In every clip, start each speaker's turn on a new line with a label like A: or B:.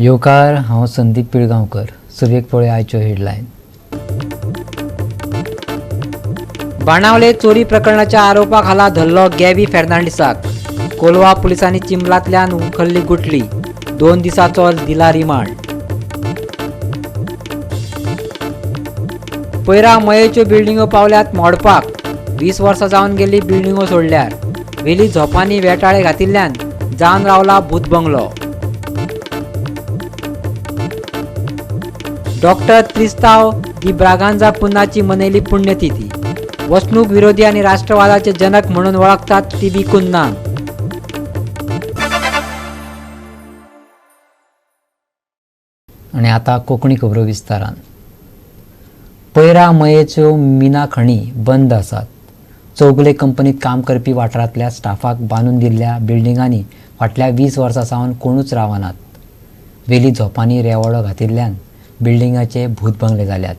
A: येवकार, हांव संदीप पिळगांवकर. सुरवेक पळय आयच्यो हेडलायन. बाणावले चोरी प्रकरणाच्या आरोपा खाला धरलो गॅबी फेर्नांडीसाक. कोलवा पुलिसांनी चिंबलांतल्यान उखल्ली गुटली. 2 दिसांचो दिला रिमांड. पयरा मयेच्यो बिल्डिंगो पावल्यात मोडपाक. 20 वर्सां जावन गेली बिल्डिंगो सोडल्यार. वेली झोपांनी वेटाळे घातिल्ल्यान जावन रावला भूत बंगलो. डॉक्टर त्रिस्ताव दी ब्रागांझा कुन्हाची मनयली पुण्यतिथी. वसणूक विरोधी आनी राष्ट्रवादाचे जनक म्हणून वळखतात टीबी कुन्हा. आनी आतां कोंकणी खबरो विस्तारान. पयरा मयेच्यो मिना खणी बंद आसात. चौगुले कंपनीत काम करपी वाठारांतल्या स्टाफाक बांदून दिल्ल्या बिल्डिंगांनी फाटल्या 20 वर्सां सावन कोणूच रावनात. वेली झोपांनी रेवाडो घातिल्ल्यान बिल्डिंगाचे भूत बंगले जाल्यात.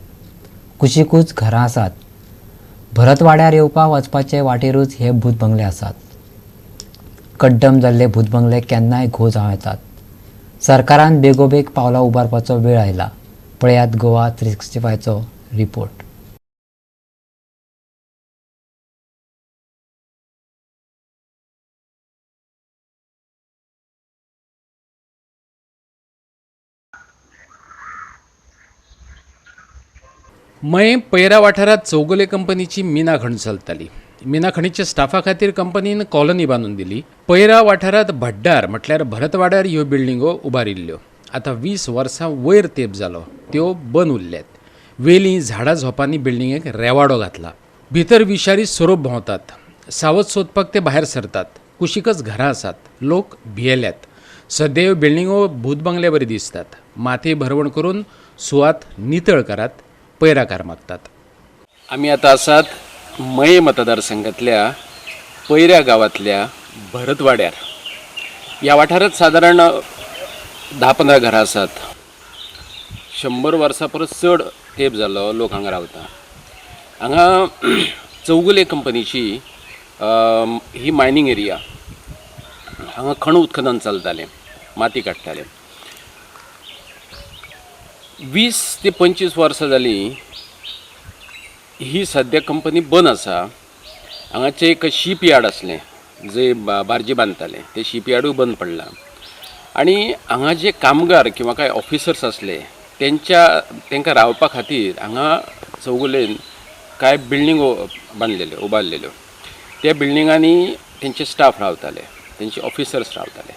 A: कुशिकूच घरां आसात. भरतवाड्यार येवपा वचपाचे वाटेरूच हे भूत बंगले आसात. कड्डम जाल्ले भूत बंगले केन्नाय घो जावं येतात. सरकारान बेगोबेग पावलां उबारपाचो वेळ आयला. पळयात गोवा 365चो रिपोर्ट.
B: मये पैरा वाठारांत चौगुले कंपनीची मिना खण चलताली. मिना खणीच्या स्टाफा खातीर कंपनीन कॉलनी बांदून दिली. पैरा वाठारांत भड्डार म्हटल्यार भरतवाड्यार ह्यो बिल्डिंगो उबारिल्ल्यो. आतां 20 वर्सां वयर तेंप जालो, त्यो बंद उरल्यात. वेलीं झाडां झोपांनी बिल्डिंगेक रेवाडो घातला. भितर विशारी सोरोप भोंवतात. सावज सोदपाक ते भायर सरतात. कुशीकच घरां आसात. लोक भियेल्यात. सद्या ह्यो बिल्डिंगो भूत बंगल्या बरी दिसतात. माती भरवण करून सुवात नितळ करात, पैराकार मागतात. आमी आतां आसात मये मतदारसंघांतल्या पैऱ्या गांवांतल्या भरतवाड्यार. ह्या वाठारांत सादारण 10-15 घरां आसात. 100 वर्सां परस चड तेंप जालो लोक हांगा रावता. हांगा चौगुले कंपनीची ही मायनींग एरिया. हांगा खण उत्खनन चलतालें, माती काडटाले. 20 ते 25 वर्सां जालीं ही सद्या कंपनी बंद आसा. हांगाचें एक शीप यार्ड आसलें, जे बार्जी बांदताले, तें शीप यार्डूय बंद पडलां. आनी हांगा जे कामगार किंवा कांय ऑफिसर्स आसले तेंकां रावपा खातीर हांगा चौगुलेन कांय बिल्डिंगो बांदलेल्यो, उबारलेल्यो. त्या बिल्डिंगांनी तेंचे स्टाफ रावताले, तेंचे ऑफिसर्स रावताले.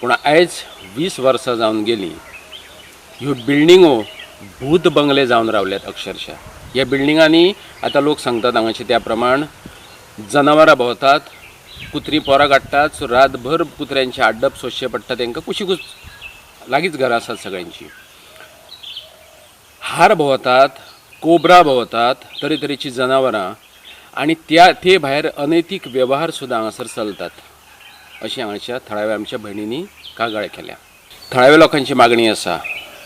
B: पूण आयज 20 वर्सां जावन गेलीं, ह्यो बिल्डिंगो भूत बंगले जावन रावल्यात अक्षरशः. ह्या बिल्डिंगांनी आतां लोक सांगतात हांगाचे त्या प्रमाण जनावरां भोंवतात, कुत्री पोरां काडटात. सो रातभर कुत्र्यांचें आड्डप सोंसचें पडटा तांकां. कुशीकूच लागींच घरां आसात सगळ्यांची. हार भोंवतात, कोबरा भोंवतात, तरेतरेचीं जनावरां आनी ते भायर अनैतीक वेव्हार सुद्दां हांगासर चलतात अशें हांगाच्या थळाव्या आमच्या भयणींनी कागाळ केल्या. थळाव्या लोकांची मागणी आसा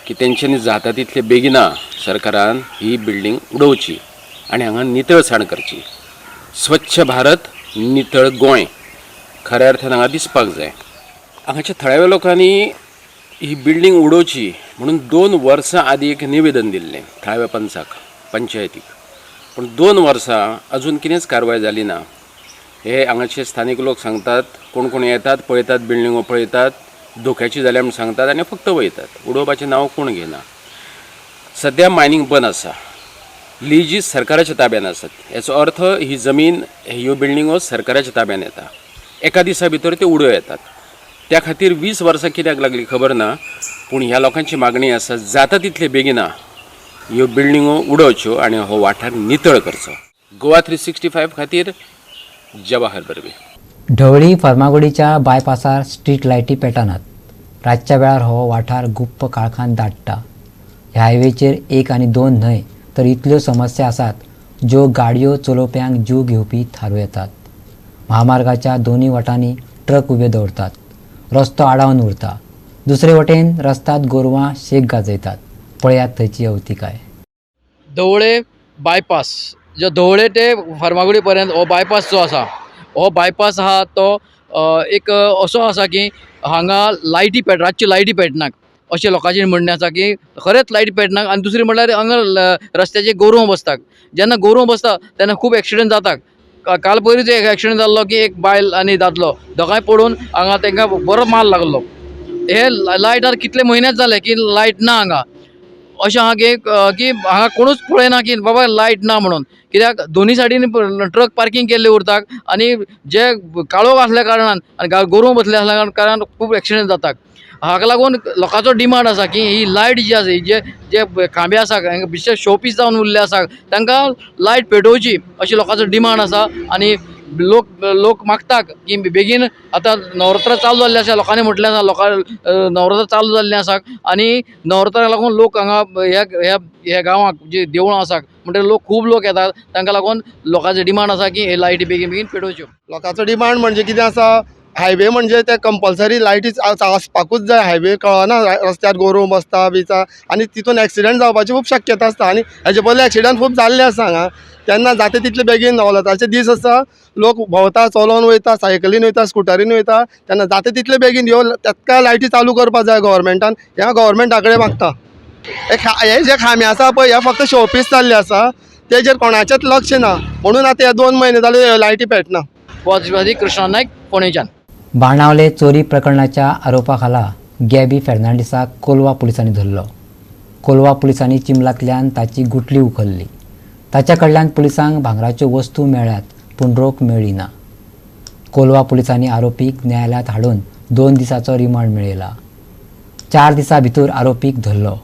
B: की तेंच्यांनी जाता तितले बेगिना सरकारान ही बिल्डींग उडोवची आनी हांगा नितळसाण करची. स्वच्छ भारत, नितळ गोंय खऱ्या अर्थान हांगा दिसपाक जाय. हांगाच्या थळाव्या लोकांनी ही बिल्डींग उडोवची म्हणून 2 वर्सां आदीं एक निवेदन दिल्लें थळाव्या पंचाक, पंचायतीक. पूण 2 वर्सां अजून कितेंच कारवाय जाली ना. हे हांगाचे स्थानीक लोक सांगतात. कोण कोण येतात, पळयतात, बिल्डिंगो पळयतात, धोक्याची जाल्या म्हूण सांगतात आनी फक्त वयतात. उडोवपाचें नांव कोण घेना. सद्या मायनींग बंद आसा. लिजी सरकाराच्या ताब्यान आसात. हेचो अर्थ ही जमीन, ह्यो बिल्डिंगो सरकाराच्या ताब्यान येता. एका दिसा भितर त्यो उडयो येतात. त्या खातीर 20 वर्सां कित्याक लागली खबर ना, पूण ह्या लोकांची मागणी आसा जाता तितले बेगिना ह्यो बिल्डिंगो उडोवच्यो आनी हो वाठार नितळ करचो. गोवा 365 खातीर जवाहर बर्वे.
A: ढवळी फर्मागुडीच्या बायपासार स्ट्रीट लायटी पेटनात. रातच्या वेळार हो वाठार गुप्प काळखान दाटता. ह्या हायवेचेर 1 आनी 2 न्हय तर इतल्यो समस्या आसात ज्यो गाडयो चलोवप्यांक जीव घेवपी थारूं येतात. महामार्गाच्या दोनूय वटांनी ट्रक उबे दवरतात. रस्तो आडावन उरता. दुसरे वटेन रस्त्यात गोरवां शेक गाजयतात. पळयात थंयची अवतिकाय.
C: धवळे बायपास जो धवळे ते फर्मागुडी पर्यंत हो बायपास जो आसा, हो बायपास आहा तो एक असो आसा की हांगा लायटी पेट, रातची लायटी पेटनाक. अशें लोकांचें म्हणणें आसा की खरेंच लायटी पेटना. आनी दुसरें म्हणल्यार हांगा रस्त्याचेर गोरवां बसतात, जेन्ना गोरवां बसता तेन्ना खूब एक्सिडंट जाता. काल पयरूच एक एक्सिडंट जाल्लो की एक बायल आनी दादलो दोगांय पडून हांगा तांकां बरो माल लागलो. हे लायटार कितले म्हयनेच जाले की लायट ना हांगा. अशें आहा की हांगा कोणूच पळयना की बाबा लायट ना म्हणून, कित्याक दोनी सायडीन ट्रक पार्कींग केल्ले उरतात आनी जे काळोख आसल्या कारणान आनी गोरवां बसले आसल्या कारणान खूब एक्सिडंट जातात. हाका लागून लोकांचो डिमांड आसा की ही लायट जी आसा, जे जे खांबे आसा बिश्टे शोपीस जावन उरले आसा तांकां लायट पेटोवची अशी लोकांचो डिमांड आसा. आनी लोक लोक मागता की बेगीन आतां नवरात्र चालू जाल्ले आसा, लोकांनी म्हटलें आसा लोकां नवरात्र चालू जाल्ले आसा आनी नवरात्राक लागून लोक हांगा ह्या ह्या ह्या गांवाक जी देवळां आसा म्हणटकीर लोक खूब लोक येतात, तांकां लागून लोकांचो डिमांड आसा की हे लायटी बेगीन बेगीन पेटोवच्यो.
D: लोकांचो डिमांड म्हणजे कितें आसा, हायवे म्हणजे ते कंपल्सरी लायटी आसपाकूच जाय. हायवे कळना रस्त्यार गोरवां बसता बिता आनी तितून एक्सिडंट जावपाची खूब शक्यता आसता आनी हेजे पयलीं एक्सिडंट खूब जाल्ले आसा हांगा. तेन्ना जाता तितले बेगीन नवरात्राचे दीस आसा, लोक भोंवता, चलोन वयता, सायकलीन वयता, स्कुटरीन वयता, तेन्ना जाता तितले बेगीन ह्यो तात्काळ लायटी चालू करपा जाय गव्हर्मेंटान. ह्या गव्हर्मेंटा कडेन मागता. हे जे खांबे आसा पळय हे फक्त शोपीस जाल्ले आसा, तेजेर कोणाचेंच लक्ष ना, म्हणून आतां हे 2 म्हयने जाले लायटी पेटना.
C: कृष्णा नायक, फोंडेच्यान.
A: बाणावले चोरी प्रकरणाच्या आरोपाखाला गॅबी फेर्नांडीसाक कोलवा पुलिसांनी धरलो. कोलवा पुलिसांनी चिंबलांतल्यान ताची गुटली उखल्ली. ताच्या कडल्यान पुलिसांक भांगराच्यो वस्तू मेळ्ळ्यात पूण रोख मेळ्ळी ना. कोलवा पुलिसांनी आरोपीक न्यायालयांत हाडून 2 दिसांचो रिमांड मेळयला. 4 दिसां भितर आरोपीक धरलो,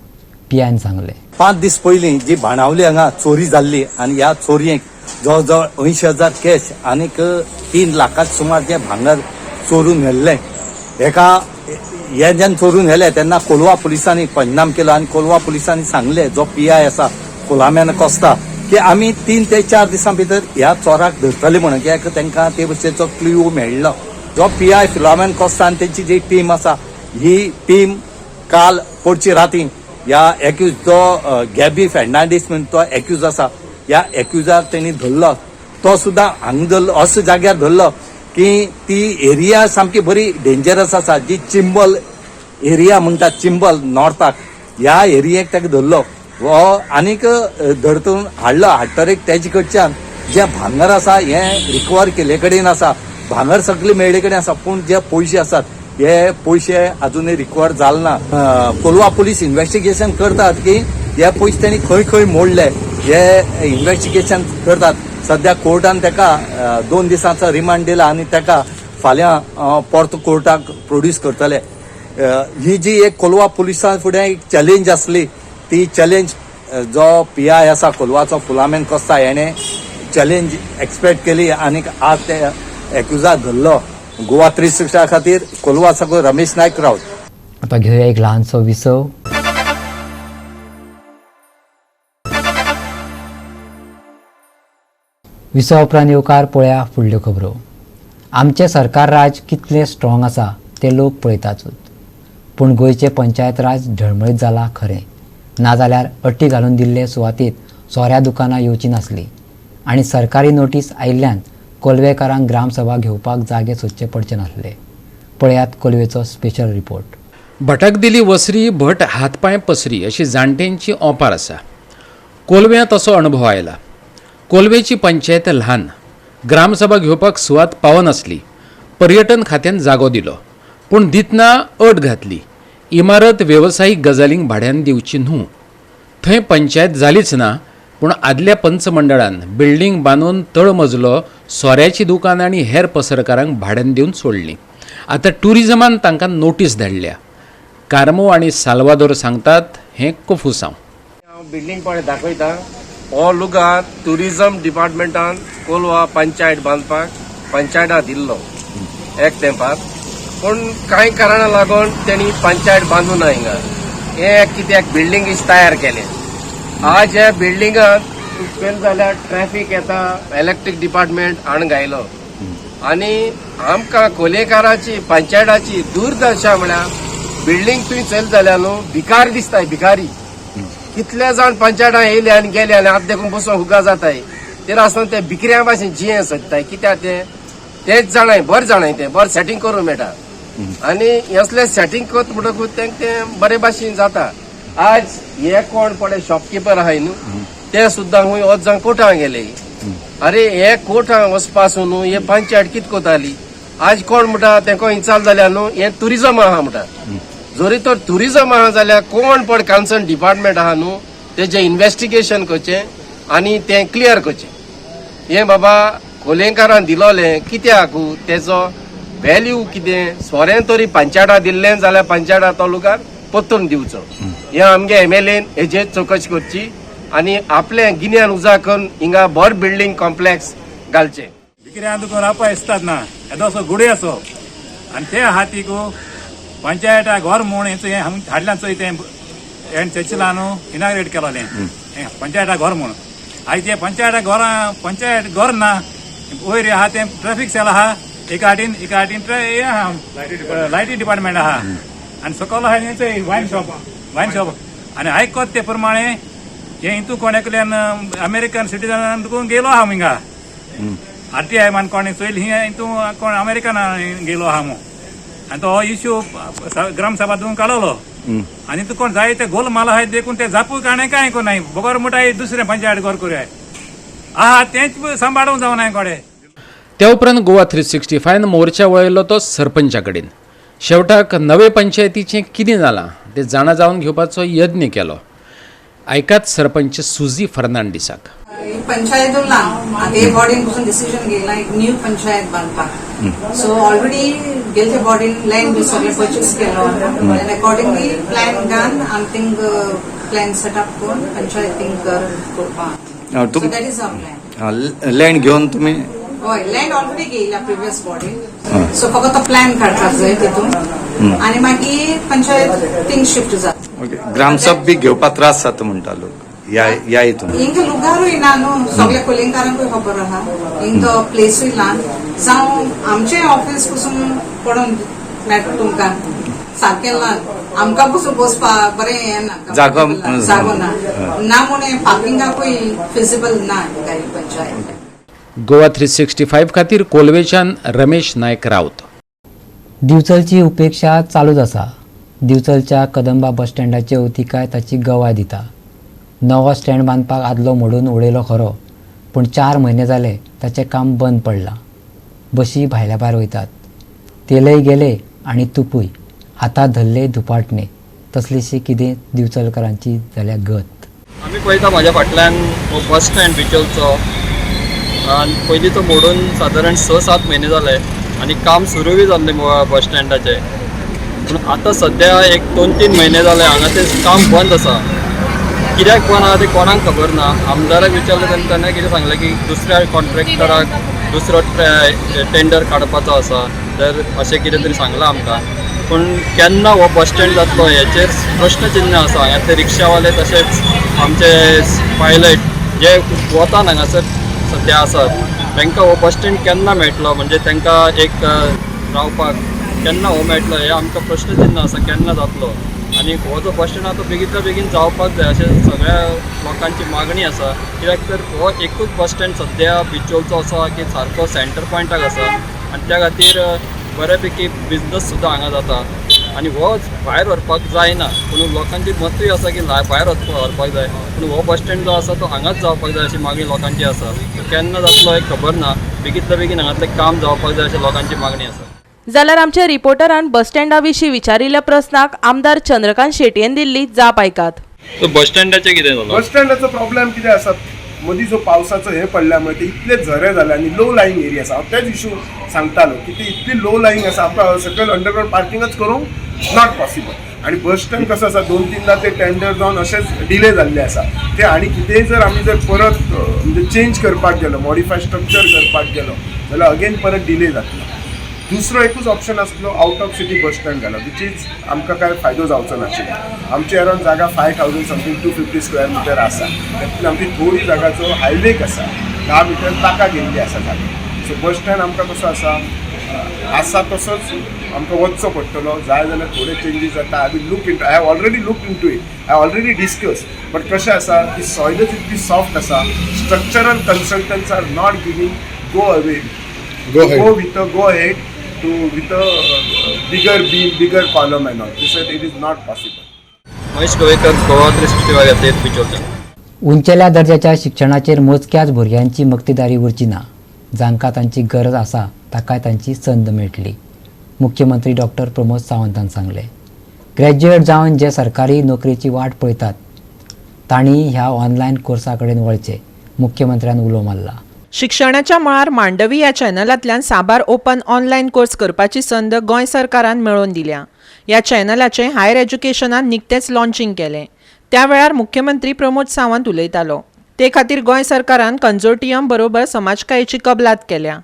A: पीआयन सांगलें.
E: 5 दीस पयलीं जी बाणावली हांगा चोरी जाल्ली आनी ह्या चोरयेक जवळ जवळ 80,000 कॅश आनीक 3 लाखां सुमार जें भांगर चोरून व्हेल्लें, हेका हे जेन्ना चोरून व्हेलें तेन्ना कोलवा पुलिसांनी पंचनाम केलो आनी कोलवा पुलिसांनी सांगलें, जो पीआय आसा कोलाम्यान कोस्ता, की आमी 3 ते 4 दिसां भितर ह्या चोराक धरतले म्हणून, कित्याक तांकां ते भशेचो क्ल्यू मेळ्ळो. जो पीआय फिलामेन कोस्ता आनी तेंची जी टीम आसा, ही टीम काल पडची राती ह्या एक्यूज जो गॅबी फेर्नांडीस म्हणून तो एक्यूज आसा, ह्या एक्युजाक तेणी धरलो. तो सुद्दां हांगा धरलो, असो जाग्यार धरलो की ती एरिया सामकी बरी डेंजरस आसा, जी चिंबल एरिया म्हणटात, चिंबल नॉर्थाक, ह्या एरियेक ताका धरलो. हो आनीक धरतून हाडलो, हाडटरीक तेजे कडच्यान जें भांगर आसा हें रिकवर केल्ले कडेन आसा, भांगर सगळें मेळ्ळे कडेन आसा, पूण जे पयशे आसात हे पयशे अजूनय रिकवर जाले ना. कोलवा पुलीस इन्वेस्टिगेशन करतात की हे पयशे तेणी खंय खंय मोडले, हे इन्वेस्टिगेशन करतात. सध्या कोर्टान ताका 2 दिसांचो रिमांड दिला आनी ताका फाल्यां परतो कोर्टाक प्रोड्यूस करतले. ही जी एक कोलवा पुलिसां फुडें एक चॅलेंज आसली, ती चॅलेंज जो पीआय आसा कोलवाचो फुलामेन कोस्ता हेणें चॅलेंज एक्सपेक्ट केली आनी आज ते एक्युजा धरलो. गोवा 360 खातीर कोलवा साकून रमेश नायक रावत.
A: आता घेऊया एक ल्हानसो विसव. विसवा उपरांत येवकार पळया फुडल्यो खबरो. आमचें सरकार राज कितलें स्ट्रॉंग आसा तें लोक पळयताचूच, पूण गोंयचें पंचायत राज ढळमळीत जालां खरें, नाजाल्यार अटी घालून दिल्ले सुवातेंत सोऱ्या दुकानां येवचीं नासलीं आनी सरकारी नोटीस आयिल्ल्यान कोलवेकारांक ग्रामसभा घेवपाक जागे सोदचे पडचे नासले. पळयात कोलवेचो स्पेशल रिपोर्ट.
B: भटक दिली वसरी भट हातपांय पसरी अशी जाणट्यांची ओपार आसा. कोलव्यांत असो अणभव आयला. कोलवेची पंचायत ल्हान, ग्रामसभा घेवपाक सुवात पावनासली. पर्यटन खात्यान जागो दिलो, पूण दितना अट घातली, इमारत वेवसायीक गजालींक भाड्यान दिवची न्हू. थंय पंचायत जालीच ना, पूण आदल्या पंचमंडळान बिल्डींग बांदून तळमजलो सोऱ्याची दुकानां आनी हेर पसरकारांक भाड्यान दिवन सोडलीं. आतां ट्युरिजमान तांकां नोटीस धाडल्या. कार्मो आनी साल्वादोर सांगतात हें कोफुसांव.
F: हांव बिल्डींग पळय दाखयता. हो लुगार ट्युरिजम डिपार्टमेंटान कोलवा पंचायत बांदपाक पंचायता दिल्लो एक तेंपार, पूण कांय कारणां लागून तेणी पंचायत बांदूं ना. हिंगा हे कित्याक बिल्डींग तयार केले. आज ह्या बिल्डिंगांत पळयलें जाल्यार ट्रॅफिक येता, इलेक्ट्रीक डिपार्टमेंट हाण घायलो आनी आमकां कोलेकाराची पंचायताची दुर्दशा म्हळ्यार बिल्डींग तुवें चलत जाल्यार न्हू भिकारी दिसताय, भिकारी. कितले जाण पंचायतां येयले आनी गेले आनी आतां देखून बसून हुगा जाताय. तेर आसतना ते भिकऱ्यां भाशेन जियें सोदताय. कित्याक ते तेच जाणाय, बरें जाणाय, ते बरें सेटींग करूंक मेळटा. आनी असले सेटींग करत म्हणटकूच तांकां तें बरे भाशेन जाता. आज हे कोण पळय शॉपकिपर आहाय न्हू, ते सुद्दां खूंय वच कोर्टां गेले. अरे हे कोर्टां वचपा न्हू हे पंचायत कित कोताली. आज कोण म्हणटा तेंको इन्साल जाल्या न्हू, हे टुरिजम आहा म्हणटा. जरी तर टुरिजम आहा जाल्यार कोण पळय कन्सर्न डिपार्टमेंट आहा न्हू, तेजें इन्वेस्टिगेशन करचें आनी तें क्लियर करचें. हे बाबा कोलेंकारान दिलोलें कित्याक, तेजो व्हॅल्यू कितें, सोरें तरी पंचायता दिल्लें जाल्यार पंचायता तालुकार परतून दिवचो. हे आमगे एमएलएन हेजेर चवकशी करची आनी आपलें गिन्यान उजा करून हिंगा बरो बिल्डींग कॉम्प्लेक्स घालचें.
G: विक्र्यान तुका रावपा दिसतात ना, येदोसो गुडे असो आनी ते हातीक पंचायता घर म्हूण हें हाडल्यान चोय तें हें चर्चिला न्हू इनाग्रेट केलोलें पंचायता घर म्हूण. आयज तें पंचायता घरां पंचायत घर ना, वयर आहा तें ट्रॅफिक सेल आहा एका हाटीन, एका हाटीन हें आहा लायटी डिपार्टमेंट आहा आनी सकयल आहा हें वायन शॉप, वायन शॉप. आनी आयकत ते प्रमाणे हें हितू कोण एकल्यान अमेरिकन सिटीजनान तुका गेलो आहा हिंगा आरटीआय मान कोणें चोयली ही हितू कोण अमेरिकन गेलो आहा म्हूण. आनी तो हो इश्यू ग्रामसभा तुका काडलो आनी तूं कोण जाय ते गोल माल आहाय देखून ते जापूय काणें कांय कोनाय बगर म्हणटा दुसरें पंचायत घर करुया आहा तेंच सांबाळूंक जावना कोडे.
B: त्या उपरांत गोवा 365 मोर्चा वळयलो तो सरपंचा कडेन. शेवटाक नवे पंचायतीचें कितें जालां तें जाणा जावन घेवपाचो यत्न केलो. आयकात सरपंच सुझी फर्नांडीसाक.
H: पंचायत उरला ते बॉडीन पसून डिसिजन घेयला एक न्यू पंचायत बांदपाक. सो ऑलरेडी गेलते बॉडीन लँड बी सगळें परचेस केलो आनी अकॉर्डिंगली प्लॅन घान आमी थिंग प्लॅन सेटअप करून पंचायत थिंग घर करपाक. So that is our plan.
E: Land घेवन तुमी?
H: हय, लँड ऑलरेडी घेयला प्रिवियस बॉडीन. सो फकत तो प्लॅन काडपाक जाय तितून आनी मागीर पंचायत थिंग शिफ्ट जाता.
E: ओके, ग्रामसभा बी घेवपाक त्रास जाता म्हणटा लोक ह्या हितून.
H: हिंगा लुगारूय ना न्हू, सगळ्या कोलिंगकारांकूय खबर आहा हिंग तो प्लेसूय ल्हान जावं आमचें ऑफिस पसून पडोन मेळटा तुमकां सारकें ल्हान, आमकां पसून बसपाक बरें हें ना,
E: जागो
H: जागो ना ना म्हूण पार्किंगाकूय फिजिबल ना हिंगा ही पंचायत.
B: गोवा 365 खातीर कोलवेच्यान रमेश नायक राऊत.
A: दिवचलची उपेक्षा चालूच आसा. दिवचलच्या कदंबा बस स्टँडाची अवतिकाय ताची गवाय दिता. नवो स्टँड बांदपाक आदलो मोडून उडयलो खरो, पूण 4 म्हयने जाले ताचें काम बंद पडलां. बशी भायल्या भायर वयतात, तेलय गेले आनी तुपूय हाता धरले धुपाटणे तसलीशी कितें दिवचलकारांची जाल्या गत.
I: आमी पळयता म्हाज्या फाटल्यान हो बस स्टँड बिचोलचो आनी पयलीं तो मोडून सादारण 6-7 म्हयने जाले आनी काम सुरू बी जाल्लें बस स्टँडाचें, पूण आतां सद्या एक 2-3 म्हयने जाले हांगा तें काम बंद आसा. कित्याक बंद आसा तें कोणाक खबर ना. आमदाराक विचारलें तेन्ना ताणें कितें सांगलें की दुसऱ्या कॉन्ट्रॅक्टराक दुसरो टेंडर काडपाचो आसा तर अशें कितें तरी सांगलां आमकां. पूण केन्ना हो बस स्टँड जातलो हेचेर प्रश्नचिन्ह आसा. हांगातले रिक्षावाले तशेंच आमचे पायलट जे वतान हांगासर सद्या आसात तांकां हो बस स्टँड केन्ना मेळटलो, म्हणजे तांकां एक रावपाक केन्ना हो मेळटलो हें आमकां प्रश्नचिन्ह आसा, केन्ना जातलो. आनी हो जो बस स्टँड आसा तो बेगींतल्या बेगीन जावपाक जाय अशें सगळ्या लोकांची मागणी आसा. कित्याक तर हो एकूच बस स्टँड सद्या बिचोलचो आसा की सारको सेंटर पॉयंटाक आसा आनी त्या खातीर बऱ्यापैकी बिजनस सुद्दां हांगा जाता आनी हो भायर व्हरपाक जायना. पूण लोकांची मतूय आसा की भायर व्हरपाक जाय, पूण हो बस स्टँड जो आसा तो हांगाच जावपाक जाय अशी मागणी लोकांची आसा. केन्ना जातलो हें खबर ना, बेगींतल्या बेगीन हांगातलें काम जावपाक जाय अशी लोकांची मागणी आसा.
J: जाल्यार आमच्या रिपोर्टरान बस स्टँडा विशीं विचारिल्ल्या प्रस्नाक आमदार चंद्रकांत शेटयेन दिल्ली जाप आयकात.
I: बस स्टँडाचें कितें जालां?
K: बस स्टँडाचो प्रॉब्लेम कितें आसा, मदीं जो पावसाचो हे पडल्या मुळे ते इतले झरे जाले आनी लो लाईंग एरिया आसा. हांव तेच इशू सांगतालो की ते इतली लो लाईंग आसा, आमकां सकयल अंडरग्रावंड पार्किंगच करूंक not possible. आनी बस स्टँड कसो आसा, 2-3दा ते टेंडर जावन अशेंच डिले जाल्ले आसा ते. आनी कितेंय जर आमी जर परत म्हणजे चेंज करपाक गेलो, मॉडिफाय स्ट्रक्चर करपाक गेलो जाल्यार अगेन परत डिले जातलो. दुसरो एकूच ऑप्शन आसलो out of city bus stand घालप, which is आमकां कांय फायदो जावचो नाशिल्लो. आमचे अरावंड जागा 5000 समथींग 250 स्क्वेअर मिटर आसा, तातूंतली आमची थोडी जागा जो हायवेक आसा 10 मिटर ताका गेल्ली आसा जागा. सो बस स्टँड आमकां कसो आसा आसा तसोच आमकां वचचो पडटलो. जाय जाल्यार थोडे चेंजीस जाता. I will look into, I have already look into it, I already discuss. But कशें आसा की सॉयलच इतली सॉफ्ट आसा, structural consultants are not giving go away go with a go ahead to with a bigger beam, bigger column and all. They said it is not possible.
I: Mahesh Govekar, Goa 365 खातीर बिचोलच्यान.
A: उंचेल्या दर्जाच्या शिक्षणाचेर मोजक्याच भुरग्यांची मक्तेदारी उरची ना, जांकां तांची गरज आसा ताकाय तांची संद मेळटली, मुख्यमंत्री डॉक्टर प्रमोद सावंतान सांगलें. ग्रॅज्युएट जावन जे सरकारी नोकरेची वाट पळयतात तांणी ह्या ऑनलायन कोर्सा कडेन वळचें, मुख्यमंत्र्यान उलो मारला.
J: शिक्षणाच्या मळार मांडवी ह्या चॅनलांतल्यान साबार ओपन ऑनलायन कोर्स करपाची संद गोंय सरकारान मेळोवन दिल्या. ह्या चॅनलाचें हायर एज्युकेशनान निकतेंच लॉन्चिंग केलें. त्या वेळार मुख्यमंत्री प्रमोद सावंत उलयतालो. ते खातीर गोंय सरकारान कन्सोर्टियम बरोबर समाजकायेची कबलात केल्या.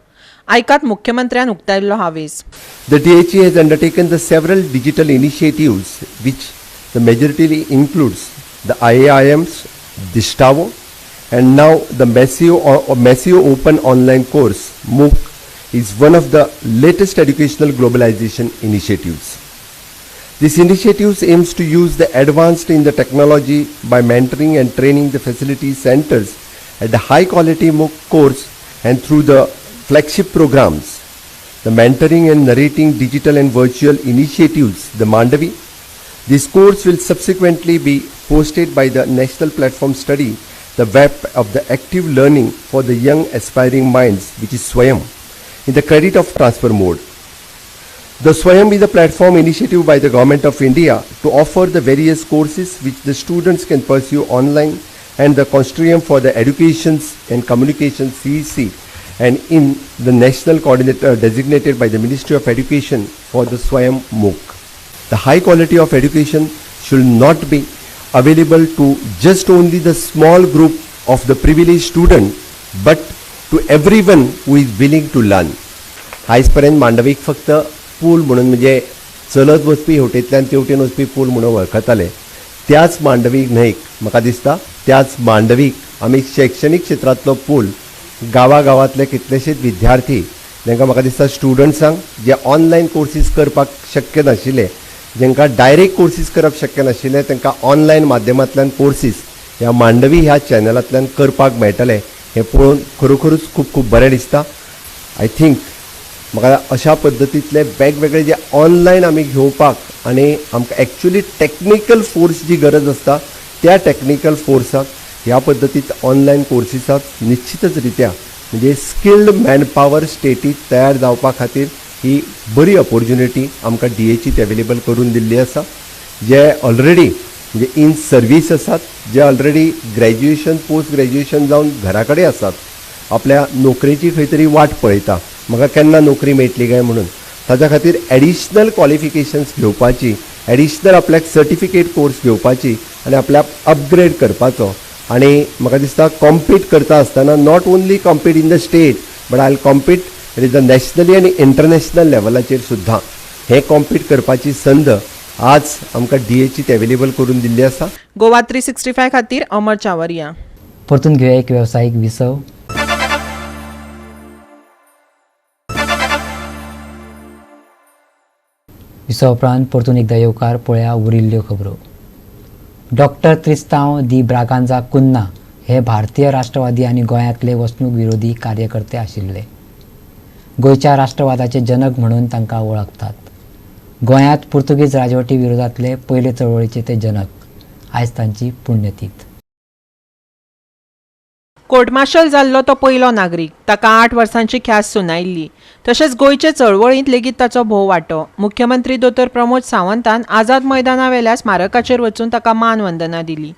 J: आयकात मुख्यमंत्र्यान उक्तायल्लो हावेस.
L: The DHE has undertaken the several digital initiatives which the majority includes the IAIMs, Distavo, and now the Massive Open Online Course MOOC is one of the latest educational globalization initiatives. This initiative aims to use the advanced in the technology by mentoring and training the facility centers at the high quality MOOC course and through the flagship programs, the mentoring and narrating digital and virtual initiatives, the Mandavi. This course will subsequently be posted by the National Platform Study, the web of the active learning for the young aspiring minds, which is Swayam, in the credit of transfer mode. The Swayam is a platform initiative by the Government of India to offer the various courses which the students can pursue online, and the Consortium for the Educations and Communication CEC, and in the national coordinator designated by the Ministry of Education for the Swayam MOOC. The high quality of education should not be available to just only the small group of the privileged student, but to everyone who is willing to learn. आयज पर्यंत मांडवीक फक्त पूल म्हणून, म्हणजे चलत वचपी हेवटेंतल्यान तेवटेन वचपी पूल म्हणून वळखताले. त्याच मांडवी न्हंयक, म्हाका दिसता त्याच मांडवीक आमी शैक्षणीक क्षेत्रांतलो पूल गांवागांवांतले कितलेशेच विद्यार्थी, तांकां म्हाका दिसता स्टुडंट्सांक जे ऑनलायन कोर्सीस करपाक शक्य नाशिल्ले, जांकां डायरेक्ट कोर्सीस करप शक्य नाशिल्लें, तांकां ऑनलायन माध्यमांतल्यान कोर्सीस ह्या मांडवी ह्या चॅनलांतल्यान करपाक मेळटले हें पळोवन खरोखरूच खूब खूब बरें दिसता. I think म्हाका अशा पद्दतींतले वेगवेगळे जे ऑनलायन आमी घेवपाक आनी आमकां एक्चुली टॅक्निकल फोर्स जी गरज आसता त्या टॅक्निकल फोर्साक ह्या पद्दतींत ऑनलायन कोर्सीसाक निश्चितच रित्या म्हणजे स्किल्ड मॅनपावर स्टेटीत तयार जावपा खातीर ही बरी ऑपोर्च्युनिटी आमकां डीएचईत अवेलेबल करून दिल्ली आसा. जे ऑलरेडी म्हणजे इन सर्वीस आसात, जे ऑलरेडी ग्रॅज्युएशन पोस्ट ग्रॅज्युएशन जावन घरा कडेन आसात, आपल्या नोकरेची खंय तरी वाट पळयता, म्हाका केन्ना नोकरी मेळटली काय म्हणून, ताच्या खातीर एडिशनल क्वॉलिफिकेशन्स घेवपाची, एडिशनल आपल्याक सर्टिफिकेट कोर्स घेवपाची आनी आपल्याक अपग्रेड करपाचो. आनी म्हाका दिसता कॉम्पीट करता आसतना not only compete in the state but I compete it is the nationally आनी इंटरनॅशनल लेवलाचेर सुद्दां हें कॉम्पीट करपाची संद आज आमकां डीएचईत अवेलेबल करून दिल्ली आसा.
J: गोवा 365 खातीर अमर चावरिया.
A: परतून घेवया एक वेवसायीक विसव. विसव उपरांत परतून एकदां येवकार. पळया उरिल्ल्यो खबरो. डॉक्टर त्रिस्तांव दी ब्रागांजा कुन्हा हे भारतीय राष्ट्रवादी आनी गोंयांतले वसणूक विरोधी कार्यकर्ते आशिल्ले. गोंयच्या राष्ट्रवादाचे जनक म्हणून तांकां वळखतात. गोंयांत पुर्तुगीज राजवटी विरोधांतले पयले चळवळीचे ते जनक. आयज तांची पुण्यतीथ.
J: कोर्टमार्शल जाल्लो तो पयलो नागरीक. ताका 8 वर्सांची ख्यास्त सुनायिल्ली. तशेंच गोंयचे चळवळींत लेगीत ताचो भोव वांटो. मुख्यमंत्री दोतोर प्रमोद सावंतान आझाद मैदानावेल्या स्मारकाचेर वचून ताका मानवंदना दिली.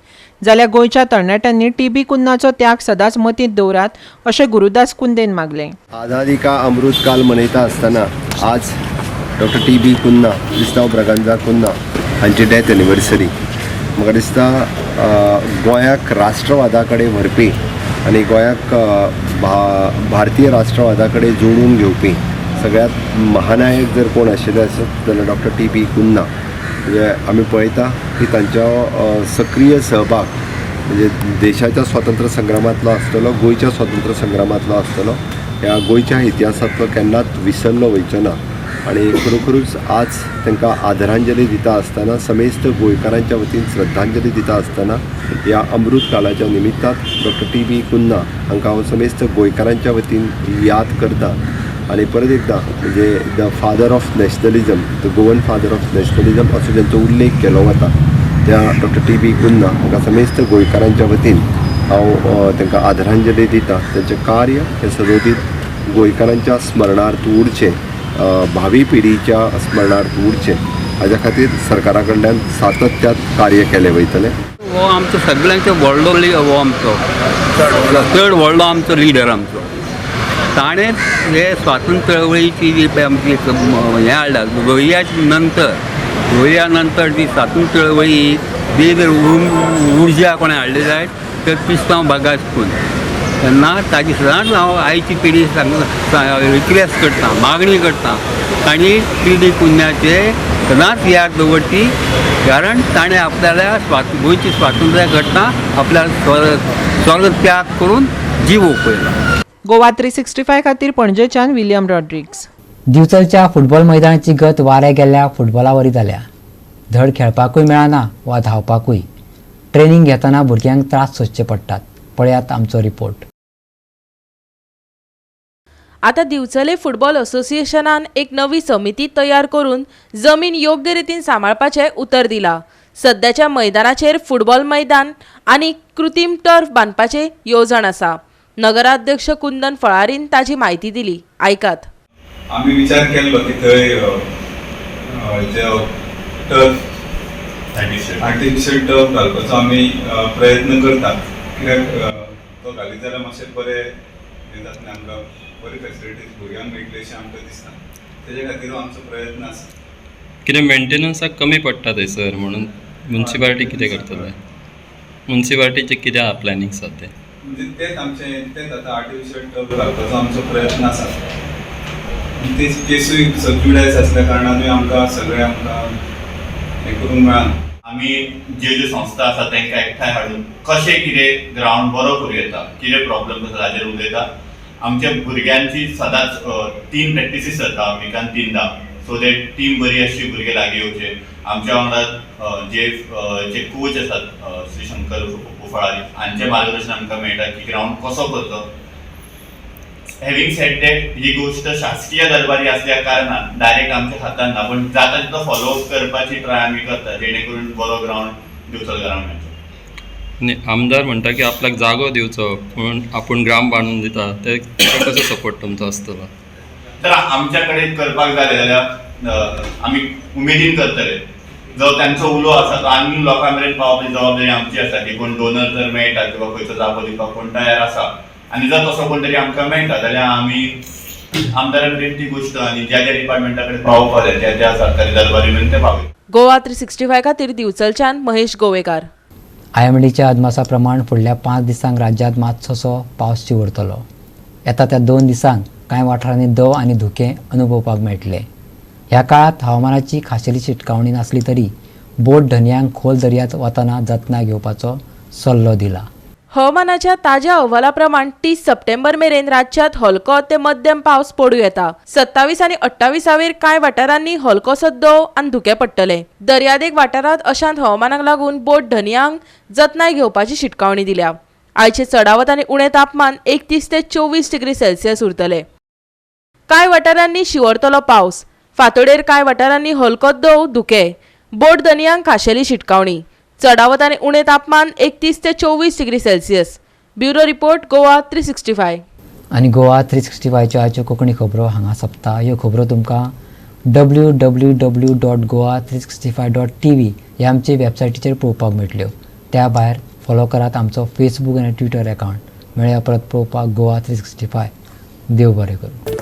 J: जाल्यार गोंयच्या तरणाट्यांनी टीबी कुन्हाचो त्याग सदांच मतींत दवरात अशें गुरुदास कुंदेन मागलें.
L: आझादी का अमृत काल मनयता आसतना आज डॉक्टर टीबी कुन्हा, क्रिस्तांव ब्रागांजा कुन्हा हांची डेथ एनिवर्सरी. म्हाका दिसता गोंयाक राष्ट्रवादा कडेन व्हरपी आनी गोंयाक भारतीय राष्ट्रवादा कडेन जोडून घेवपी सगळ्यांत महानायक जर कोण आशिल्ले आसत जाल्यार डॉक्टर टीबी कुन्हा. म्हणजे आमी पळयता की तांचो सक्रीय सहभाग म्हणजे देशाच्या स्वातंत्र्य संग्रामांतलो आसतलो, गोंयच्या स्वातंत्र्य संग्रामांतलो आसतलो, ह्या गोंयच्या इतिहासांतलो केन्नाच विसरलो वयचो ना. आनी खरोखरूच आज तांकां आदरांजली दिता आसतना, समेस्त गोंयकारांच्या वतीन श्रद्धांजली दिता आसतना ह्या अमृत काळाच्या निमित्तान डॉक्टर टीबी कुन्हा हांकां हांव समेस्त गोंयकारांच्या वतीन याद करता. आनी परत एकदां म्हणजे the father of nationalism, the Goan father of nationalism असो ज्यांचो उल्लेख केलो वता त्या डॉक्टर टी बी कुन्हा हांकां समेस्त गोंयकारांच्या वतीन हांव तांकां आदरांजली दिता. तांचें कार्य हें सदोदीत गोंयकारांच्या स्मरणार्थ उरचें, भावी पिढीच्या स्मरणार्थ उरचें, हाज्या खातीर सरकारा कडल्यान सातत्यात कार्य केलें वयतलें.
M: हो आमचो सगळ्यांचो व्हडलो, हो आमचो चड व्हडलो आमचो लिडर आमचो. ताणें हे स्वातंत्र्य चळवळीची जी पळय आमची हें हाडला, गोंया नंतर जी स्वातंत्र्य चळवळी जी जर उर्जा कोणें हाडली जायत तर क्रिस्तांव भागात करून तेन्ना ताजी सदांच हांव आयची पिढी रिक्वेस्ट करता, मागणी करता तांणी टी बी कुन्ह्याचे सदांच याद दवरची, कारण ताणें आपल्याला गोंयची स्वातंत्र्य घडटा आपल्या स्वर्ग त्याग करून जीव ओंपयला.
J: गोवा 365 खातीर पणजेच्यान विलियम रॉड्रिग्स.
A: दिवचलच्या फुटबॉल मैदानाची गत वाऱ्या गेल्ल्या फुटबॉलावरी जाल्या. धड खेळपाकूय मेळना वा धांवपाकूय. ट्रेनिंग घेतना भुरग्यांक त्रास सोंसचे पडटात. पळयात आमचो रिपोर्ट.
N: आतां दिवचले फुटबॉल असोसिएशनान एक नवी समिती तयार करून जमीन योग्य रितीन सांबाळपाचें उतर दिलां. सद्याच्या मैदानाचेर फुटबॉल मैदान आनी कृत्रीम टर्फ बांदपाचें येवजण आसा. नगराध्यक्ष कुंदन फळारीन ताजी म्हायती दिली, आयकात.
O: आमी विचार केल्लो की थंय जे टर्फ आर्टिफिशियल टर्फ घालपाचो आमी प्रयत्न करता, कित्याक तो घालीत जाल्यार मातशें बरें हें जातलें, आमकां बरी फेसिलिटीज भुरग्यांक मेळटली अशें आमकां दिसता. तेजे खातीर आमचो प्रयत्न आसा.
I: कितें मेंटेनन्साक कमी पडटा थंयसर म्हणून म्युनिसिपालिटी कितें करतले, म्युनिसिपालिटीचें कितें आहा प्लॅनिंग सद्या?
O: म्हणजे तेच आमचें तेच आतां आर्टिफिशियल टर्फ घालपाचो आमचो प्रयत्न आसा. ते केसूय सबज्युडायज आसल्या कारणानूय आमकां सगळें आमकां हें करूंक मेळना.
P: आमी ज्यो ज्यो संस्था आसा तांकां एकठांय हाडून कशें कितें ग्रावंड बरो करूं येता, कितें प्रॉब्लम आसा ताजेर उलयता. आमच्या भुरग्यांची सदांच 3 प्रॅक्टिसीस जाता विकान 3दा, सो that team बरी आसची, भुरगे लागीं येवचे. आमच्या वांगडा जे जे कोच आसात श्री शंकर फळारी हांचें मार्गदर्शन आमकां मेळटा की ग्रावंड कसो करचो. हॅविंग सेड that ही गोश्ट शासकीय दरबारी असल्या कारणान डायरेक्ट आमच्या हातान ना, पण जाता तितलो फॉलोअप करपाची ट्राय आमी करता जेणे करून बरो ग्रावंड दिवचल ग्रावंड मेळचो.
I: आनी आमदार म्हणटा की आपल्याक जागो दिवचो पूण आपूण ग्रावंड बांदून दिता, ते कसो सपोर्ट तुमचो आसतलो?
P: तर आमच्या कडेन करपाक जालें जाल्यार आमी उमेदीन करतले. जो तांचो उलो आसा तो आनी लोकां मेरेन पावपाची जबाबदारी आमची आसा की कोण डोनर जर मेळटा किंवा खंयचो जागो दिवपाक कोण तयार आसा आनी जर तसो कोण तरी आमकां मेळटा जाल्यार आमी आमदारा मेरेन ती गोश्ट आनी ज्या ज्या डिपार्टमेंटा कडेन पावोवपाक जाय त्या त्या सरकारी दरबारी मेरेन ते पावयता.
N: गोवा 365 खातीर दिवचलच्यान महेश गोवेकार.
A: आयएमडीच्या अदमासा प्रमाण फुडल्या 5 दिसांक राज्यांत मातसोसो पावस चिवरतलो. येता त्या 2 दिसांक कांय वाठारांनी दव आनी धुकें अनुभवपाक मेळटले. ह्या काळांत हवामानाची खाशेली शिटकावणी नासली तरी बोट धनयांक खोल दर्यांत वतना जतनाय घेवपाचो सल्लो दिला.
N: हवामानाच्या ताज्या अहवाला प्रमाण 30 सप्टेंबर मेरेन राज्यांत हलको ते मध्यम पावस पडूं येता. 27 आनी 28 कांय वाठारांनी हलकोसो दव आनी धुकें पडटले. दर्यादेग वाठारांत अशांत हवामानाक लागून बोट धनयांक जतनाय घेवपाची शिटकावणी दिल्या. आयचे चडावत आनी उणें तापमान 31 ते 24 डिग्री सेल्सियस उरतले. कांय वाठारांनी शिंवरतलो पावस. फांतोडेर कांय वाठारांनी हलको दव धुकें. बोट धनयांक खाशेली शिटकावणी. चडावत आनी उणें तापमान 31 ते 24 degree Celsius. Bureau report, Goa 365.
A: आनी गोवा 365च्यो आयच्यो कोंकणी खबरो हांगा सोंपता. ह्यो खबरो तुमकां www.goa365.tv ह्या आमचे वेबसायटीचेर पळोवपाक मेळटल्यो. त्या भायर फॉलो करात आमचो फेसबूक आनी ट्विटर अकावंट. मेळया परत पळोवपाक गोवा 365. देव बरें करूं.